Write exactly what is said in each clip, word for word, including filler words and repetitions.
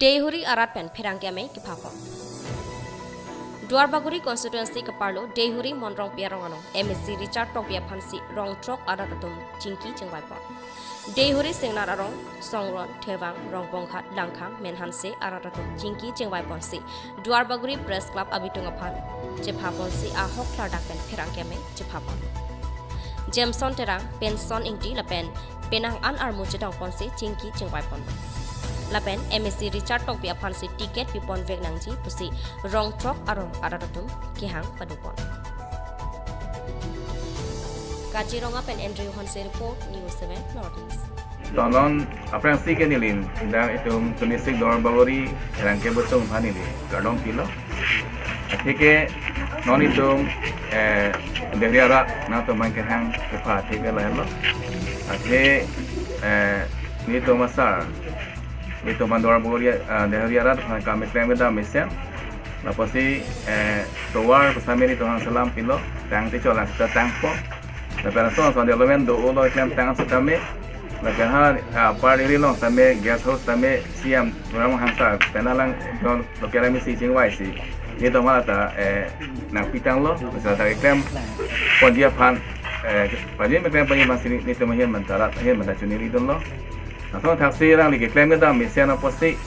Deihori arat pen pherangke amei kepapon. Duarbagori constituency keparlo Deihori Mon Rongpi arong along M A C Richard Tokbi aphansi rong throk arat atum chingki chingvaipon. Deihori Singnar arong, Songron, Thevang, Rongbonghat, Langkhang, Menhanse arat atum chingki chingvaiponsi Duarbagori Press Club abitung aphan chephaponsi ahok klardak pen pherangke amei chephapon. Jameson Terang, Penson Ingti lapen penang an armu chedongponsi chingki chingvaipon. Lapen M A C Richard Tokbi aphansi ticket piponvek nangji pusi rong throk arong arat atum kehang padopon. Kaziranga pen Andrew Hanse report, News seven North East. To non aphrangsi ke neli dak itum twenty-six Duarbagori pherangke abitung aphan neli kardom pilo. Atheke non itum, eh, Deihori arat nangtum aphan kehang kepha atheke lahelo. Athe, eh, nelitum asar, nelitum Duarbagori, eh, Deihori arat aphan kam keklem kedam mesen. Lapusi, eh, tovar pusitame nelitum aphan salam pilo, tang te cholang seta tangpo. Lapen ason ason development do-olo, keklem tang sitame. Lapen ha, ah, apar Deihori along sitame, guest house sitame, C M Tuliram Ronghang sir pen alang, don local M A C chingvaisi, nelitum aphan ta, eh, nangpitanglo, mesen ta keklemponji aphan, eh, pajin keklem pajin aphansi nelitum ahin pen ta rat ahin pen ta choningridunlo. Lason thaksi alangli keklem kedam mesen apotsi,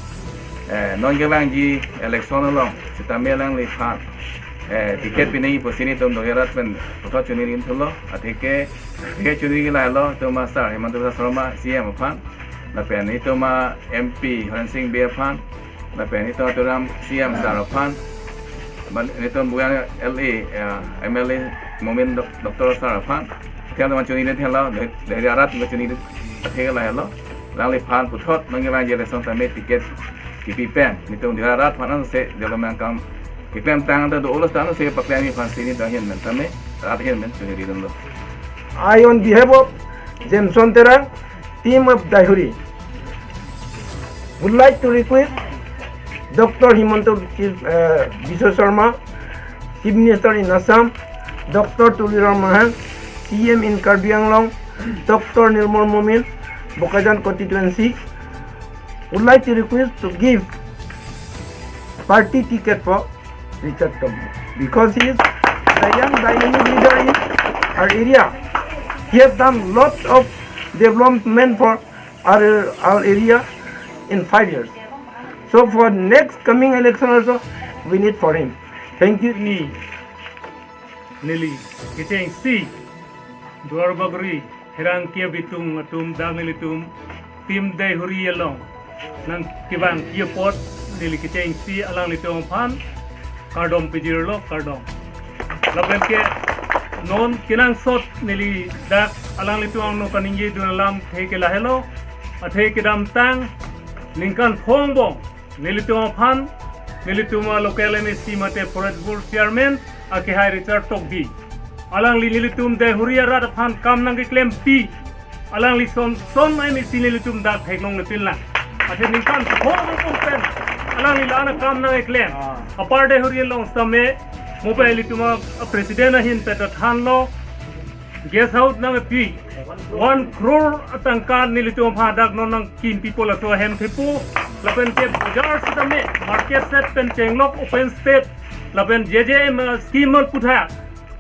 eh, non kevangji election along sitame alangliphan, eh, ticket pinangji pusi nelitum Deihori arat pen puthot choningridunlo. Atheke, atheke choningri lahelo, itum asar Himanta Biswa Sarma C M aphan, lapen itum a-M P Horen Sing Bey aphan, lapen itum Tuliram C M sir aphan, lapen itum Buyan L A, eh, M L A Momin Doc-, Doctor sir aphan, atheke nelitum choningri thelo, Deihori arat nelitum choningri thelo. Alangliphan puthot non kevangji election sitame ticket kipi pen nelitum Deihori arat aphan anse development akam keklem tang ta do-olo seta anse paklemji aphansi nelitum ahin pen sitame rat ahin pen choningridunlo. I, on behalf of Jameson Terang, team of Deihori, would like to request Doctor Himanta, uh, Biswa Sarma, Chief Minister in Assam, Doctor Tuliram Ronghang, C M in Karbi Anglong, Doctor Nirmal Momin, Bokajan constituency, would like to request to give party ticket for Richard Tokbi, because he is a young dynamic leader in our area. He has done lots of development for our, our area in five years. So for next coming election also, we need for him. Thank you. Ni, neli kechengsi Duarbagori pherangke abitung atum dak nelitum team Deihori along nangkevangji apot neli kechengsi alanglitum aphan kardom pajirlo, kardom. Lapen ke non kenangsot neli dak alanglitum angno kaningjidun alam atheke lahelo, athe kedamtang ningkan phongo angbong nelitum aphan, nelitum a-local M A C mate Forest Board Chairman akehai Richard Tokbi, alangli nelitum Deihori arat aphan kam nangkeklempi, alangli son son M A C nelitum dak theklongle pinlang. Athe ningkan phongo angbong pen alangli la-an akam nangkeklem. Ah. Apar Deihori along sitame, mo pen ilitum a-president ahin pen ta thanlo, guest house nangpi, one crore atangka nelitum aphan dak non nangkimpipo, laso ahem thepo. Lapen ke bazaar sitame, market shed pen chenglok open stage, lapen J J M, uh, scheme along puthot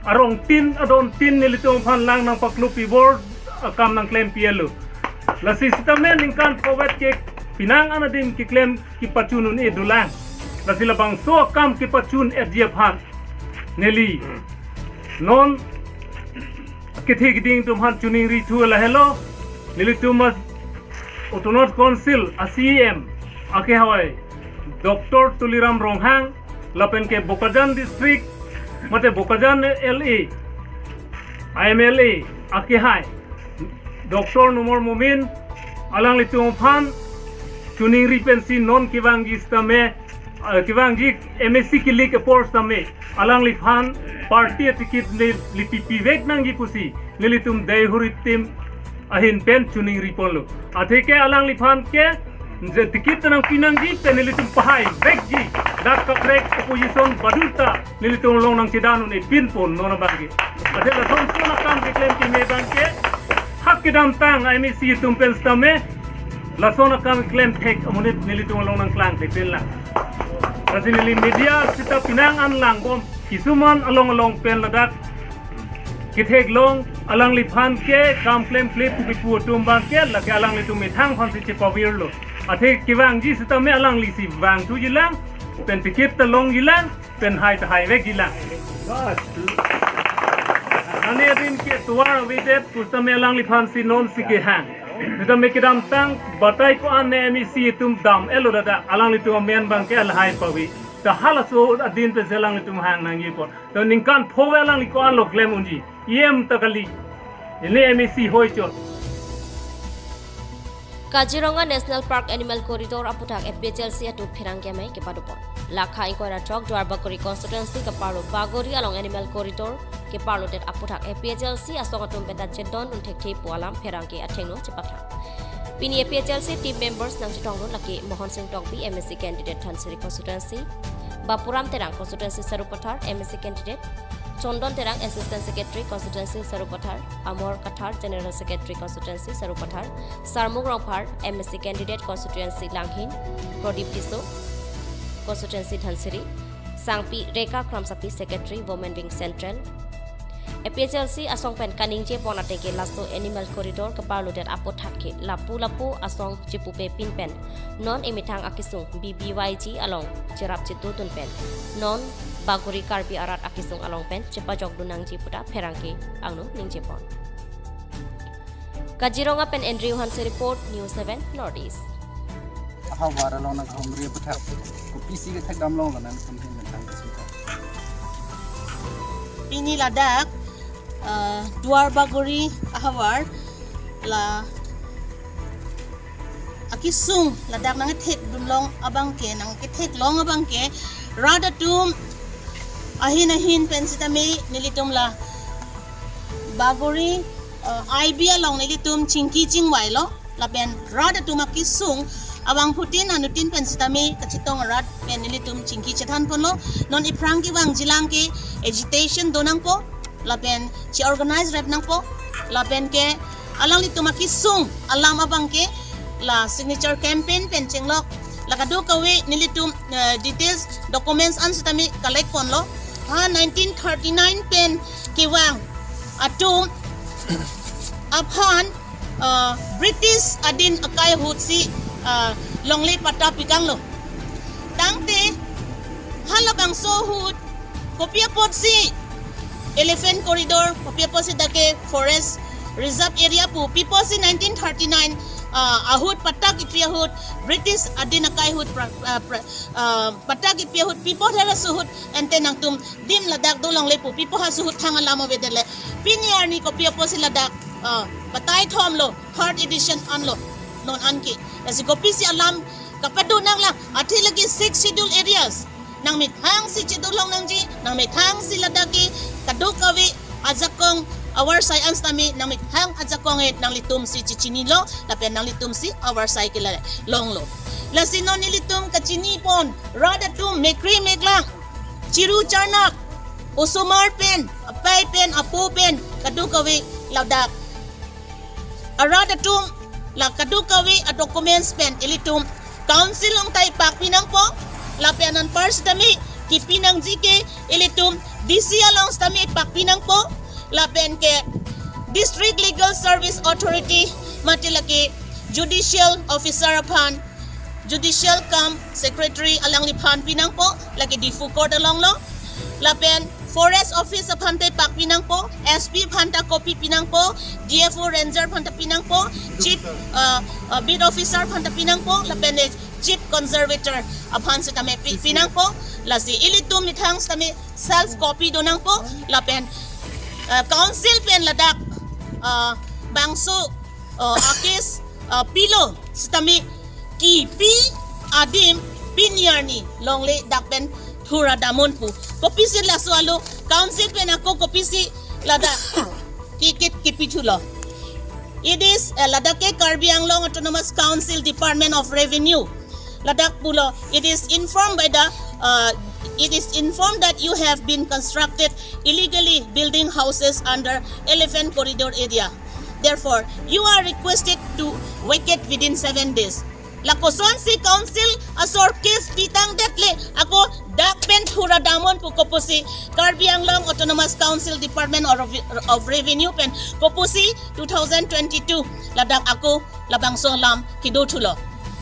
arong tin adon tin nelitum aphan lang nangpaklupi bor, uh, kam nangklempi alo. Lasi sitame ningkan phongo vet ke penang an adim keklem kepachun un-e dolang. Lasi labangso akam kepachun-etji aphan neli non kethe keding atum aphan choningrithu lahelo. Nelitum a-Autonomous Council a-C E M akehai Doctor Tuliram Ronghang, lapen ke Bokajan District mate Bokajan L A, M L A akehai Doctor Nirmal Momin, alanglitum aphan choningri pensi non kevangji sitame, eh, kevangji M A C kelik apor sitame, alangliphan party aticket neli pipivek nangji pusi nelitum Deihori team ahin pen choningri ponlo. Atheke alangliphan ke je ticket nangpi nangji pen nelitum pahaivekji, dak kaprek opposition baduta nelitum along nangchedan un-e pinpon non abangke. Athe lason son akam keklem keme abangke, hak kedamtang M A C atum pen sitame Lason akam klem thek amonit nelitum along nangklang thek pen lang. Lasi neli media sita penang an langbom, kisuman along along pen ladak ketheklong, alangliphan ke kam klemkle pu kipu atum abang ke lake alanglitum methang aphansi chepavirlo. Athe kevangji sitame alanglisi vangthuji lang, pen pikit ta longji lang, pen hai ta haivekji lang. Mane adin ke tovar avedet pusitame alangliphansi nonsi kehang. Sitame kedamtang batai ko-an ne M A C atum dam-etlo dada, alanglitum amen abang ke lahai pave. Ta halaso adin pensi alanglitum hang nangji apot, ta ningkan pho ve alangli ko-anlo klem unji, E M ta kali. Ili M A C hoi chot. Kaziranga National Park Animal Corridor aputhak A P H L C atum pherangke amei kepadopon. Lakha ingkoi ra throk Duar Bagori constituency kaparlo Bagori along Animal Corridor keparlodet aputhak A P H L C asong atum pen ta chedondun thekthe pu alam pherangke athengno chepatha. Pini A P H L C team members nangchetongdun lake Mohon Sing Tokbi, M A C candidate, Dhansiri constituency, Bapuram Terang, constituency Sarupathar, M A C candidate, Chondon Terang, Assistant Secretary, constituency Sarupathar, Amor Kathar, General Secretary, constituency Sarupathar, Sarmung Rongphar, M A C candidate, constituency Langhin, Pradip Tisso, constituency Dhansiri, Sangpi Reka Kramsapi, Secretary, Women Wing Central. A P H L C asong pen kaningjepon ateng ke laso Animal Corridor keparlodet aputhak ke lapu lapu asong chepupepin pen non emethang akesung B B Y G along cherap chetudun pen non Bagori Karbi arat akesung along pen chepajokdun nangji puta pherangke angno ningjepon. Kaziranga pen Andrew Hanse report, News seven North East. Ahavar along nang humri aputhak kopisi kethekdam longlo nangtum hin nangthan kesi ta. Pini ladak, eh, Duar Bagori ahavar la akesung ladak nangkethekdun long abang ke, nangketheklong abang ke, rat atum ahin ahin pen sitame nelitum la Bagori, eh, I B along nelitum chingki chingvailo, lapen rat atum akesung abangphutin anuttin pen sitame kachetong arat pen nelitum chingki chethanponlo. Non iphrang kevangji lang ke agitation do nangpo, lapen che-organize rep nangpo, lapen ke alanglitum akesung alam abang ke la signature campaign pen chenglok, la kadokave nelitum, eh, details documents an sitame collect ponlo. Ha nineteen thirty-nine pen kevang atum aphan, eh, British adin akai ahut si, eh, longle patta pikanglo. Tangte halabangso ahut kopi apotsi Elephant Corridor, kopi apotsi dak ke forest reserve area pu, pi apotsi nineteen thirty-nine, ah, ahut patta kipi ahut, British adin akai ahut pra-, ah, pra-, ah, patta kipi ahut, pi apot halaso ahut ante nangtum dim ladak dolongle pu, pi apot halaso ahut thang alam avedet le. Pini arni kopi apotsi ladak, ah, batai thomlo, third edition anlo, non anke. Lasi kopisi alam kapado nanglang, athe lake six schedule areas nangmethang si chedolong nangji, nangmethang si ladak ke kadokave ajakong avarsai an sitame nangmethang ajakong et nanglitum si chechinilo, lapen nanglitum si avarsai ke la longlo. Lasi non nelitum kachinipon, rat atum mekri meklang, chiru charnak, osomar pen, apei pen, apo pen, kadokave ladak arat atum la kadokave a documents pen ilitum council along ta ipakpi nangpo, lapen anpar sitame kipi nangji ke ilitum D C along sitame ipakpi nangpo, lapen ke District Legal Service Authority mate lake judicial officer aphan, judicial cum secretary alangliphan pinangpo, lake Diphu court alonglo. Lapen forest office aphan ta ipakpi nangpo, S P aphan ta copy pinangpo, D F O ranger aphan ta pinangpo, chief, uh, uh, beat officer aphan ta pinangpo, lapen eh, chief conservator aphan sitame pi-, pinangpo. Lasi ilitum methang sitame self copy do nangpo, lapen, uh, council pen ladak, uh, bangso, uh, a case, uh, pilo sitame kipi adim pini arni longle dak pen thura damnon pu. Kopisi laso alo council pen ako kopisi ladak kikit kipithulo. It is, uh, ladak ke Karbi Anglong Autonomous Council Department of Revenue. Ladak pulo, it is informed by the, uh, it is informed that you have been constructed illegally building houses under Elephant Corridor area. Therefore, you are requested to vacate within seven days. La kosonsi council asor case pitang det le, ako dak pen thura damnon pu kopusi Karbi Anglong Autonomous Council Department of, of Revenue pen kopusi two thousand twenty-two ladak ako labangso alam kedo thulo.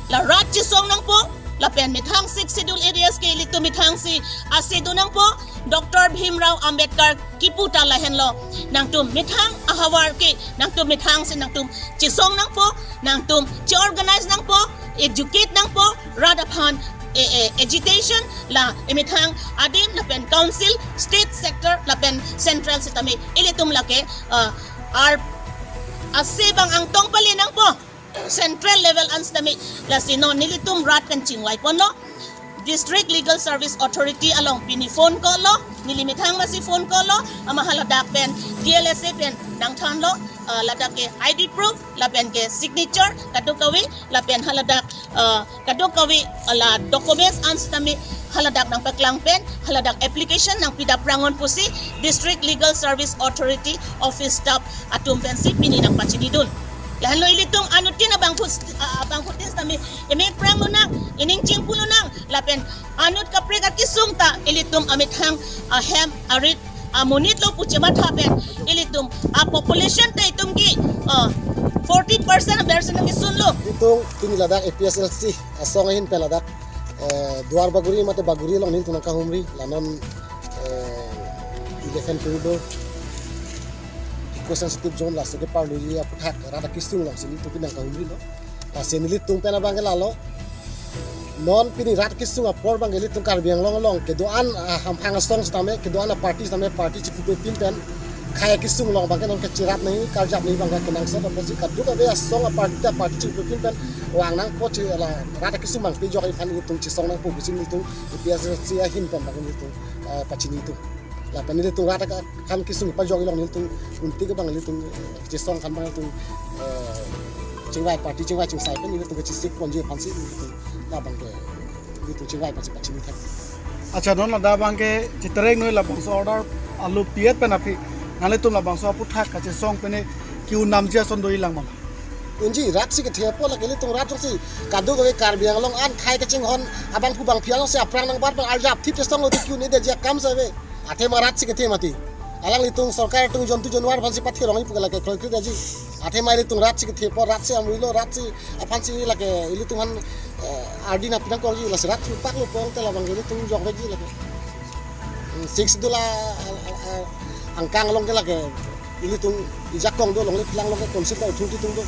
La rat chesong nangpo, lapen methang Sixth Schedule areas ke ilitum methangsi ase do nangpo, Doctor Bhimrao Ambedkar kipu ta lahenlo. Nangtum methang ahavar ke, nangtum methangsi nangtum chesong nangpo, nangtum che-organize nangpo, educate nangpo, rat aphan e, e, agitation la emethang adim lapen council, state sector lapen central sitame ilitum lake, uh, ar ase bang angtong pale nangpo. Central level an sitame, lasi non nelitum rat pen chingvai ponlo. District Legal Service Authority along pini phone call lo, neli methang masi phone call lo, ama haladak pen D L S A pen nangthanlo, uh, ladak ke I D proof, lapen ke signature, kadokave, lapen haladak, uh, kadokave, uh, la documents an sitame haladak nangpaklang pen, haladak application nangpidap prangon pusi District Legal Service Authority office staff atum pensi pini nangpachinidun. Lahenlo ilitum anuttin abangphu, ah, abangphutin sitame emek prang lonang, ening chingpu lonang, lapen anut kaprek akesung ta ilitum amethang ahem arit amonit lo pu chematha pen ilitum apopulation ta itum ke, ah, forty percent bersen nangkesunlo. Itum pini ladak A P S L C asong ahin pen ladak, eh, Duar Bagori mate Bagori along nelitum nangkahumri, la non, eh, eleven corridor, eco sensitive zone, laso ke parlui aputhak rat akesung alongsi nelitum pini nangkahumrilo. Lasi nelitum pen abang ke lalo. Non pini rat kesung apor abang ke ilitum Karbi Anglong along kedo-an, ah, hamphang asong sitame, kedo-an aparty sitame, party chipupepin pen khei kesung along abang ke non kachirap nangji, karjap nangji abang ke kenangsot apotsi kadokave asong aparty ta party chipupepin pen vang nangpo, che la rat kesung abang pejok aphan ilitum chesong nangpo pusi ilitum A P S C ahin pen abang ilitum, eh, pachini itum. Lapen ilitum rat akam kesung pajok along ilitum unti ke abang ilitum, eh, chesong kan abang ilitum, eh, chingvai, party chingvai chingsai pen ilitum kachesik ponji aphansi ilitum labang ke ilitum chingvai aphansi pachini thek. Accha, non ladak abang ke chitereng noi labangso order alo P F pen aphi, nanglitum labangso aputhak kachesong pen ke-un namji ason doji lang ma? Unji, rat si kethe apot lake ilitum rat si kadokave Karbi Anglong an khei kachinghon abangphu bangphi alongsi aphrang nangbat abang arjap thip chesonglo, te ke-un-edetji akam si ave. Athema rat si kethe mati. Alanglitum sorkar atum jontu januar aphansi pathe rongji pu ke lake kroikre detji. Athema ilitum rat si kethe apot, rat si amrilo, rat si aphansi lake ilitum aphan, eh, ardi nangpi nangkokji, lasi rat thurpak lo pong te labang ke ilitum jokvekji lake. Hmm, Sixth Schedule a, a, a, a, angkang along ke lake ilitum ijakong do longle, phelang along ke council ta uthung titung do.